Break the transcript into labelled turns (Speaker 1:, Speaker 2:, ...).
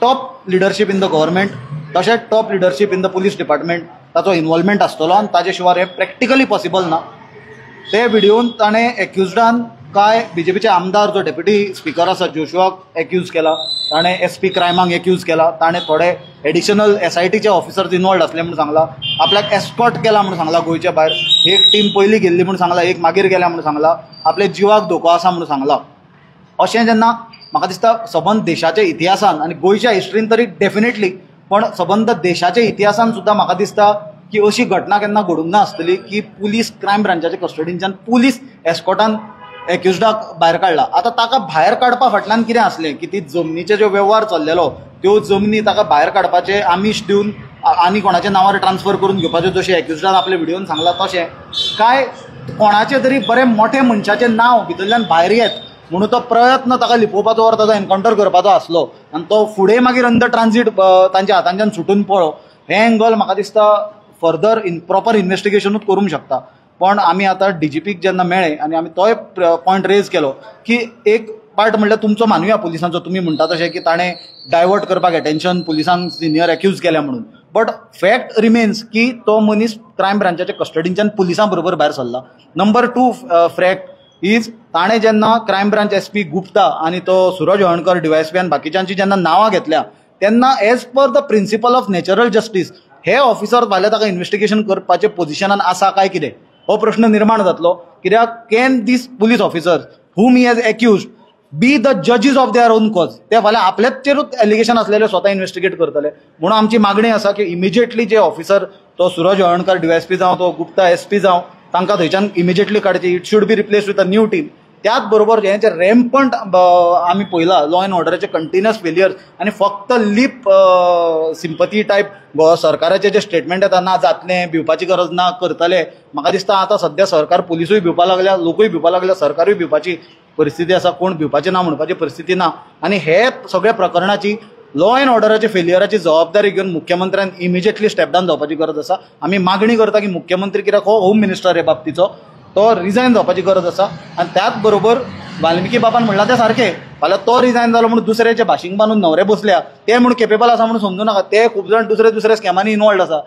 Speaker 1: Top leadership in the government तशेंच top leadership in the police department ताचो involvement आसतलो आनी ताजे शिवाय हें प्रॅक्टिकली पॉसिबल ना. ते व्हिडियोन ताणें एक्युज्डान काय बीजेपीचे आमदार जो डेप्युटी स्पिकर आसा जोशुआक एक्यूज केला, ताणें एस पी क्रायमाक एक्यूज केला, ताणें थोडे एडिशनल एसआयटीचे ऑफिसर्स इन्वॉल्ड आसले म्हूण सांगला, आपल्याक एस्कॉर्ट केला म्हूण सांगला, गोंयच्या भायर एक टीम पयलीं गेल्ली म्हूण सांगला, एक मागीर गेल्या म्हूण सांगला, आपल्या जिवाक धोको आसा म्हूण सांगला. अशें जेन्ना म्हाका दिसता सबंद देशाच्या इतिहासान आनी गोंयच्या हिस्ट्रीन तरी डेफिनेटली, पण सबंद देशाच्या इतिहासान सुद्दां म्हाका दिसता की अशी घटना केन्ना घडूंक ना आसतली की पुलीस क्रायम ब्रांचाच्या कस्टडीनच्यान पुलीस एस्कॉर्टान एक्युज्डाक भायर काडला. आतां ताका भायर काडपा फाटल्यान कितें आसलें की ती जमनीचे जो वेव्हार चल्लेलो त्यो जमनी ताका भायर काडपाचें आमीश दिवन आनी कोणाच्या नांवार ट्रान्सफर करून घेवपाच्यो, जशें एक्युज्डान आपल्या व्हिडियोन सांगलां तशें, काय कोणाचें तरी बरें मोठे मनशाचें नांव भितरल्यान भायर येत म्हणून तो प्रयत्न ताका लिपोवपाचो वा ताचो एनकावंटर करपाचो आसलो आनी तो फुडें मागीर इन the transit तांच्या हातांच्यान सुटून पळ्ळो. हें एंगल म्हाका दिसता फर्दर इन प्रॉपर इन्वेस्टिगेशनूच करूंक शकता. पण आमी आतां डीजीपीक जेन्ना मेळ्ळे आनी आमी तोय पॉयंट रेज केलो की एक पार्ट म्हणल्यार तुमचो मानुया पुलिसांचो, तुमी म्हणटा तशें की ताणें डायवर्ट करपाक एटेन्शन पुलिसांक सिनियर एक्यूज केल्या म्हणून, बट फॅक्ट रिमेन्स की तो मनीस क्रायम ब्रांचाच्या कस्टडीनच्यान पुलिसां बरोबर भायर सरला. नंबर टू फॅक्ट is ताणें जेन्ना क्रायम ब्रांच एसपी गुप्ता आनी तो सुरज हळर्णकर डीवायएसपी आनी बाकीच्यांची जेन्ना नांवां घेतल्या तेन्ना as per the principle of natural justice हे ऑफिसर फाल्यां ताका इन्वेस्टिगेशन करपाचे पोजिशनान आसा काय कितें हो प्रश्न निर्माण जातलो. कित्याक can these police officers whom he has accused be the judges of their own cause? ते फाल्यां आपल्याचेरूच एलिगेशन आसलेले स्वता इन्वेस्टिगेट करतले. म्हणून आमची मागणी आसा की इमिजिएटली जे ऑफिसर तो सुरज हळर्णकर डीवायएसपी जावं तो गुप्ता एसपी जावं तांकां थंयच्यान इमिजिएटली काडचे. It should be replaced with a new team. त्याच बरोबर हें जे रेम्पंट आमी पळयला लॉ एंड ऑर्डराचे कंटिन्युअस फेलियर्स आनी फक्त लिप सिंपती टायप गोवा सरकाराचे जे स्टेटमेंट येता ना जातलें, भिवपाची गरज ना, करतले, म्हाका दिसता आतां सद्या सरकार पुलिसूय भिवपा लागल्या, लोकूय भिवपा लागल्या, सरकारूय भिवपाची परिस्थिती आसा, कोण भिवपाचें ना म्हणपाची परिस्थिती ना. आनी हे सगळ्या प्रकरणाची लॉ एंड ऑर्डराचे फेलियराची जबाबदारी घेवन मुख्यमंत्र्यान इमिजिएटली स्टेप डावन जावपाची गरज आसा. आमी मागणी करता की मुख्यमंत्री, कित्याक हो होम मिनिस्टर हे बाबतीचो, तो रिजायन जावपाची गरज आसा. आनी त्याच बरोबर वाल्मिकी बाबान म्हणलां तें सारकें, फाल्यां तो रिजायन जालो म्हणून दुसऱ्याचे भाशींग बांदून न्हवरे बसल्या ते म्हूण केपेबल आसा म्हणून समजू नाका. ते खूब जाण दुसरे दुसरे स्कॅमांनी इनवॉल्ड आसा.